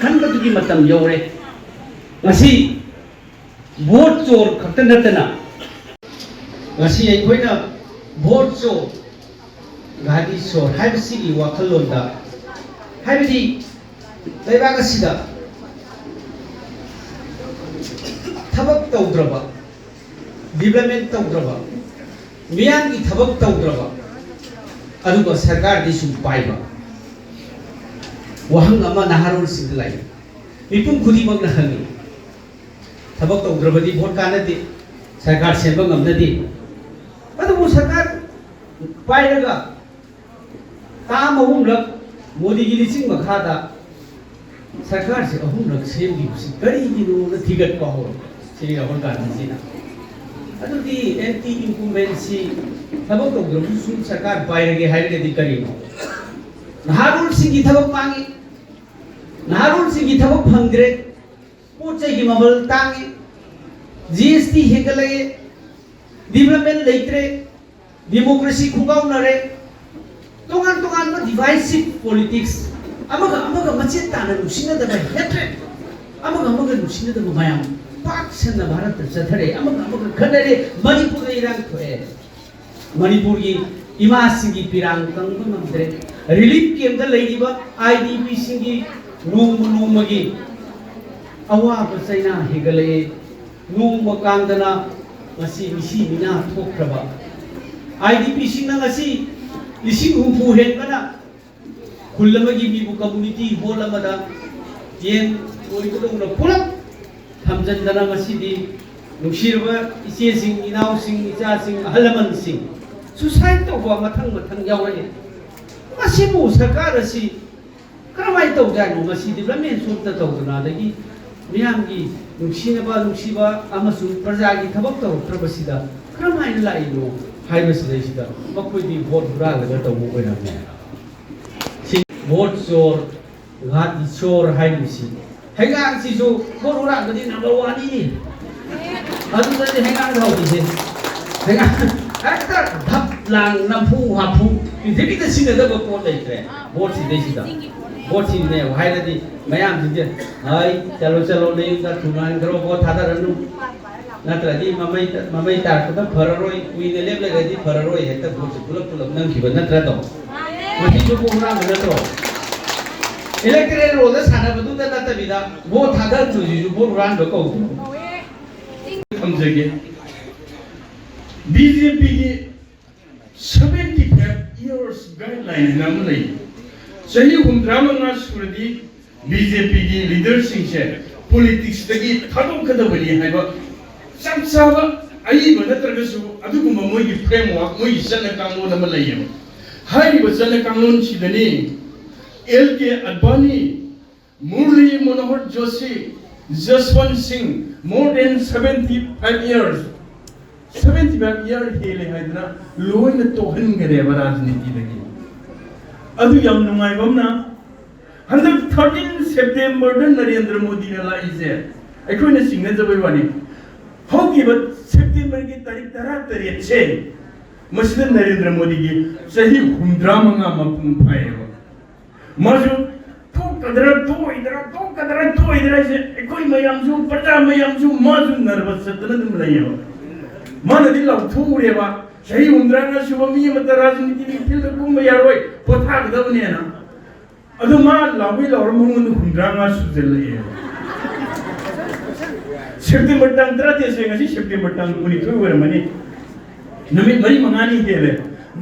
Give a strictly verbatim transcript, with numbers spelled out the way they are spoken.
ꯈꯟꯕꯗꯨꯒꯤ ꯃꯇꯝ ꯌꯧꯔꯦ꯫ ꯉꯁꯤ ꯚꯣꯠ ꯆꯣꯔ ꯈꯛꯇ ꯅꯠꯇꯅ, ꯉꯁꯤ ꯑꯩꯈꯣꯏꯅ ꯚꯣꯠ ꯆꯣꯔ, ꯘꯥꯇꯤ ꯆꯣꯔ ꯍꯥꯏꯕꯁꯤꯒꯤ ꯋꯥꯈꯜꯂꯣꯟꯗ, ꯍꯥꯏꯕꯗꯤ ꯂꯩꯕꯥꯛ ꯑꯁꯤꯗ ꯊꯕꯛ ꯇꯧꯗ꯭ꯔꯕ, ꯗꯤꯕ꯭ꯂꯞꯃꯦꯟ ꯇꯧꯗ꯭ꯔꯕ, ꯃꯤꯌꯥꯝꯒꯤ ꯊꯕꯛ ꯇꯧꯗ꯭ꯔꯕ, ꯑꯗꯨꯒ ꯁꯔꯀꯥꯔꯗꯤ ꯁꯨꯝ ꯄꯥꯏꯕ ꯋꯥꯍꯪ ꯑꯃ ꯅꯍꯥꯔꯣꯜꯁꯤꯡꯗ ꯂꯥꯛꯏ꯫ ꯃꯤꯄꯨꯝ ꯈꯨꯗꯤꯡꯃꯛꯅ ꯍꯪꯉꯤ, ꯊꯕꯛ ꯇꯧꯗ꯭ꯔꯕꯗꯤ ꯚꯣꯠ ꯀꯥꯟꯅꯗꯦ, ꯁꯔꯀꯥꯔ ꯁꯦꯝꯕ ꯉꯝꯅꯗꯦ꯫ ꯑꯗꯨꯕꯨ ꯁꯔꯀꯥꯔ ꯄꯥꯏꯔꯒ ꯇꯥꯝ ꯑꯍꯨꯝꯂꯛ ꯃꯣꯗꯤꯒꯤ ꯂꯤꯆꯤꯡ ꯃꯈꯥꯗ ꯁꯔꯀꯥꯔꯁꯦ ꯑꯍꯨꯝꯂꯛ ꯁꯦꯝꯈꯤꯕꯁꯤ ꯀꯔꯤꯒꯤꯅꯣꯅ ꯊꯤꯒꯠꯄ ꯍꯧꯔꯛꯄ ꯁ꯭ꯔꯤ ꯔꯥꯍꯨꯜ ꯒꯥꯟꯙꯤꯖꯤꯅ꯫ ꯑꯗꯨꯗꯤ ꯑꯦꯟꯇꯤ ꯏꯟꯀꯝꯕꯦꯟꯁꯤ ꯊꯕꯛ ꯇꯧꯗ꯭ꯔꯕꯁꯨ ꯁꯔꯀꯥꯔ ꯄꯥꯏꯔꯒꯦ ꯍꯥꯏꯔꯒꯗꯤ ꯀꯔꯤꯅꯣ? ꯅꯍꯥꯔꯣꯜꯁꯤꯡꯒꯤ ꯊꯕꯛ ꯃꯥꯡꯉꯤ, ꯅꯍꯥꯔꯣꯜꯁꯤꯡꯒꯤ ꯊꯕꯛ ꯐꯪꯗ꯭ꯔꯦ, ꯄꯣꯠ ꯆꯩꯒꯤ ꯃꯃꯜ ꯇꯥꯡꯉꯤ, ꯖꯤ ꯑꯦꯁ ꯇꯤ ꯍꯦꯟꯒꯠꯂꯛꯑꯦ, ꯗꯤꯕ꯭ꯂꯞꯃꯦꯟ ꯂꯩꯇ꯭ꯔꯦ, ꯗꯦꯃꯣꯀ꯭ꯔꯦꯁꯤ ꯈꯣꯡꯒꯥꯎꯅꯔꯦ, ꯇꯣꯉꯥꯟ ꯇꯣꯉꯥꯟꯕ ꯗꯤꯚꯥꯏꯁꯤꯞ ꯄꯣꯂꯤꯇꯤꯛꯁ, ꯑꯃꯒ ꯑꯃꯒ ꯃꯆꯦꯠ ꯇꯥꯅ ꯅꯨꯡꯁꯤꯅꯗꯕ ꯍꯦꯇ꯭ꯔꯦꯠ, ꯑꯃꯒ ꯑꯃꯒ ꯅꯨꯡꯁꯤꯅꯗꯕ ꯃꯌꯥꯝ ꯄꯥꯛ ꯁꯟꯅ ꯚꯥꯔꯠꯇ ꯆꯠꯊꯔꯦ, ꯑꯃꯒ ꯑꯃꯒ ꯈꯠꯅꯔꯦ, ꯃꯅꯤꯄꯨꯔꯗ ꯏꯔꯥꯡ ꯊꯣꯛꯑꯦ꯫ ꯃꯅꯤꯄꯨꯔꯒꯤ ꯏꯃꯥꯁꯤꯡꯒꯤ ꯄꯤꯔꯥꯡ ꯀꯪꯕ ꯉꯝꯗ꯭ꯔꯦ꯫ ꯔꯤꯂꯤꯐ ꯀꯦꯝꯞꯇ ꯂꯩꯔꯤꯕ ꯑꯥꯏ ꯗꯤ ꯄꯤꯁꯤꯡꯒꯤ ꯅꯣꯡꯃ ꯅꯣꯡꯃꯒꯤ ꯑꯋꯥꯕ ꯆꯩꯅꯥ ꯍꯦꯟꯒꯠꯂꯛꯑꯦ꯫ ꯅꯣꯡꯃ ꯀꯥꯡꯗꯅ ꯉꯁꯤ ꯃꯤꯁꯤ ꯃꯤꯅꯥ ꯊꯣꯛꯈ꯭ꯔꯕ ꯑꯥꯏ ꯗꯤ ꯄꯤꯁꯤꯡꯅ ꯉꯁꯤ ꯂꯤꯁꯤꯡ ꯍꯨꯝꯐꯨ ꯍꯦꯟꯕꯅ ꯈꯨꯜ ꯑꯃꯒꯤ ꯃꯤꯕꯨ ꯀꯝꯃꯨꯅꯤꯇꯤ ꯍꯣꯜ ꯑꯃꯗ ꯌꯦꯟ ꯂꯣꯏꯕꯗꯧꯅ ꯄꯨꯂꯞ ꯊꯝꯖꯤꯟꯗꯅ ꯉꯁꯤꯗꯤ ꯅꯨꯡꯁꯤꯔꯕ ꯏꯆꯦꯁꯤꯡ, ꯏꯅꯥꯎꯁꯤꯡ, ꯏꯆꯥꯁꯤꯡ, ꯑꯍꯜ ꯂꯃꯟꯁꯤꯡ ꯁꯨꯁꯥꯏꯠ ꯇꯧꯕ ꯃꯊꯪ ꯃꯊꯪ ꯌꯥꯎꯔꯛꯑꯦ꯫ ꯃꯁꯤꯕꯨ ꯁꯔꯀꯥꯔ ꯑꯁꯤ ꯀꯔꯝꯍꯥꯏꯅ ꯇꯧꯖꯥꯠꯅꯣ? ꯃꯁꯤ ꯗꯤꯕ꯭ꯂꯞꯃꯦꯟꯁꯨ ꯑꯝꯇ ꯇꯧꯗꯅ, ꯑꯗꯒꯤ ꯃꯤꯌꯥꯝꯒꯤ ꯅꯨꯡꯁꯤꯅꯕ, ꯅꯨꯡꯁꯤꯕ ꯑꯃꯁꯨꯡ ꯄ꯭ꯔꯖꯥꯒꯤ ꯊꯕꯛ ꯇꯧꯔꯛꯇ꯭ꯔꯕꯁꯤꯗ ꯀꯔꯝꯍꯥꯏꯅ ꯂꯥꯛꯏꯅꯣ ꯍꯥꯏꯕꯁꯤꯗꯩꯁꯤꯗ ꯃꯈꯣꯏꯗꯤ ꯚꯣꯠ ꯍꯨꯔꯥꯜꯂꯒ ꯇꯧꯕ ꯑꯣꯏꯔꯝꯃꯦ꯫ ꯁꯤ ꯚꯣꯠ ꯆꯣꯔ, ꯘꯥꯇꯤ ꯆꯣꯔ ꯍꯥꯏꯔꯤꯕꯁꯤ, ꯍꯩꯉꯥꯡꯁꯤꯁꯨ ꯚꯣꯠ ꯍꯨꯔꯥꯟꯕꯗꯤ ꯅꯝꯕꯔ ꯋꯥꯟꯅꯤꯅꯦ꯫ ꯑꯗꯨꯗꯗꯤ ꯍꯩꯉꯥꯡ ꯍꯧꯔꯤꯁꯦ꯫ ꯍꯩꯉꯥꯡ ꯍꯦꯛꯇ ꯙꯞ ꯂꯥꯡ ꯅꯝꯐꯨ ꯍꯥꯐꯨ ꯄ꯭ꯔꯤꯊꯤꯕꯤꯗ ꯁꯤꯖꯤꯟꯅꯗꯕ ꯄꯣꯠ ꯂꯩꯇ꯭ꯔꯦ ꯚꯣꯠꯁꯤꯗꯩꯁꯤꯗ꯫ ꯚꯣꯠꯁꯤꯅꯦ ꯍꯥꯏꯔꯗꯤ ꯃꯌꯥꯝꯁꯤꯡꯁꯦ, "ꯍꯩ, ꯆꯠꯂꯣ, ꯆꯠꯂꯣ, ꯅꯌꯨꯝꯗ ꯊꯨꯅ ꯍꯟꯈ꯭ꯔꯣ, ꯚꯣꯠ ꯊꯥꯗꯔꯅꯨ, ꯅꯠꯇ꯭ꯔꯗꯤ ꯃꯃꯩ, ꯃꯃꯩ ꯇꯥꯔꯛꯄꯗ ꯐꯔꯔꯣꯏ, ꯀꯨꯏꯅ ꯂꯦꯞꯂꯒꯗꯤ ꯐꯔꯔꯣꯏ", ꯍꯦꯛꯇ ꯚꯣꯠꯁꯦ ꯄꯨꯂꯞ ꯄꯨꯂꯞ ꯅꯝꯈꯤꯕ ꯅꯠꯇ꯭ꯔꯗꯣ? ꯃꯁꯤꯁꯨ ꯚꯣꯠ ꯍꯨꯔꯥꯟꯕ ꯅꯠꯇ꯭ꯔꯣ? ꯏꯂꯦꯛꯇꯔꯦꯜ ꯔꯣꯜꯗ ꯁꯥꯟꯅꯕꯗꯨꯗ ꯅꯠꯇꯕꯤꯗ ꯚꯣꯠ ꯊꯥꯗꯔꯛꯇꯣꯏꯁꯤꯁꯨ ꯚꯣꯠ ꯍꯨꯔꯥꯟꯕ ꯀꯧꯗ꯭ꯔꯣ? ꯊꯝꯖꯒꯦ꯫ ꯕꯤ ꯖꯦ ꯄꯤꯒꯤ seventy five years guideline ꯍꯥꯏꯅ ꯑꯃ ꯂꯩ꯫ ꯆꯍꯤ ꯍꯨꯝꯗ꯭ꯔꯥ ꯃꯉꯥ ꯁꯨꯔꯗꯤ ꯕꯤ ꯖꯦ ꯄꯤꯒꯤ ꯂꯤꯗꯔꯁꯤꯡꯁꯦ ꯄꯣꯂꯤꯇꯤꯛꯁꯇꯒꯤ ꯊꯥꯗꯣꯛꯀꯗꯕꯅꯤ ꯍꯥꯏꯕ ꯆꯞ ꯆꯥꯕ ꯑꯏꯕ ꯅꯠꯇ꯭ꯔꯒꯁꯨ ꯑꯗꯨꯒꯨꯝꯕ ꯃꯣꯏꯒꯤ ꯐ꯭ꯔꯦꯝꯋꯥꯔꯛ, ꯃꯣꯏꯒꯤ ꯆꯠꯅ ꯀꯥꯡꯂꯣꯟ ꯑꯃ ꯂꯩꯌꯦꯕ꯫ ꯍꯥꯏꯔꯤꯕ ꯆꯠꯅ ꯀꯥꯡꯂꯣꯟꯁꯤꯗꯅꯤ ꯑꯦꯜ ꯀꯦ ꯑꯗꯕꯥꯅꯤ, ꯃꯨꯔꯂꯤ ꯃꯅꯣꯍꯔ ꯖꯣꯁꯤ, ꯖꯁꯋꯟ ꯁꯤꯡ, more than seventy five years, seventy five year ꯍꯦꯜꯂꯦ ꯍꯥꯏꯗꯅ ꯂꯣꯏꯅ ꯇꯣꯛꯍꯟꯈꯔꯦꯕ ꯔꯥꯖꯅꯤꯇꯤꯗꯒꯤ꯫ ꯑꯗꯨ ꯌꯥꯝ ꯅꯨꯡꯉꯥꯏꯕ ꯑꯃꯅ, ꯍꯟꯗꯛ thirteen September ꯗ ꯅꯔꯦꯟꯗ꯭ꯔ ꯃꯣꯗꯤꯅ ꯂꯥꯛꯏꯁꯦ ꯑꯩꯈꯣꯏꯅ ꯆꯤꯡꯅꯖꯕꯩ ꯋꯥꯅꯤ꯫ ꯍꯧꯈꯤꯕ ꯁꯦꯞꯇꯦꯝꯕꯔꯒꯤ ꯇꯥꯔꯤꯛ ꯇꯔꯥ ꯇꯔꯦꯠꯁꯦ, ꯃꯁꯤꯗ ꯅꯔꯦꯟꯗ꯭ꯔ ꯃꯣꯗꯤꯒꯤ ꯆꯍꯤ ꯍꯨꯝꯗ꯭ꯔꯥ ꯃꯉꯥ ꯃꯄꯨꯡ ꯐꯥꯏꯌꯦꯕ꯫ ꯃꯥꯁꯨ ꯊꯣꯛꯀꯗ꯭ꯔꯥ ꯊꯣꯛꯑꯣꯏꯗ꯭ꯔꯥ, ꯊꯣꯛꯀꯗ꯭ꯔꯥ ꯊꯣꯛꯑꯣꯏꯗ꯭ꯔꯥ ꯍꯥꯏꯁꯦ ꯑꯩꯈꯣꯏ ꯃꯌꯥꯝꯁꯨ, ꯄ꯭ꯔꯖꯥ ꯃꯌꯥꯝꯁꯨ, ꯃꯥꯁꯨ ꯅꯔꯚꯁ ꯆꯠꯇꯅ ꯑꯗꯨꯝ ꯂꯩꯌꯦꯕ꯫ ꯃꯥꯅꯗꯤ ꯂꯥꯎꯊꯣꯛꯎꯔꯦꯕ, "ꯆꯍꯤ ꯍꯨꯝꯗ꯭ꯔꯥ ꯁꯨꯕ ꯃꯤ ꯑꯃꯠꯇ ꯔꯥꯖꯅꯤꯇꯤꯒꯤ ꯐꯤꯜꯗ ꯀꯨꯝꯕ ꯌꯥꯔꯣꯏ, ꯄꯣꯊꯥꯒꯗꯕꯅꯦꯅ"꯫ ꯑꯗꯣ ꯃꯥ ꯂꯥꯎꯕꯩ ꯂꯥꯎꯔ ꯃꯉꯣꯟꯗ ꯍꯨꯝꯗ꯭ꯔꯥ ꯃꯉꯥ ꯁꯨꯖꯜꯂꯛꯑꯦ꯫ ꯁꯦꯞꯇꯦꯝꯕꯔ ꯇꯥꯡ ꯇꯔꯥꯇꯔꯦꯠꯁꯦ, ꯉꯁꯤ ꯁꯦꯞꯇꯦꯝꯕꯔ ꯇꯥꯡ ꯀꯨꯟꯅꯤꯊꯣꯏ ꯑꯣꯏꯔꯝꯃꯅꯤ꯫ ꯅꯨꯃꯤꯠ ꯃꯔꯤ ꯃꯉꯥꯅꯤ ꯍꯦꯜꯂꯦ꯫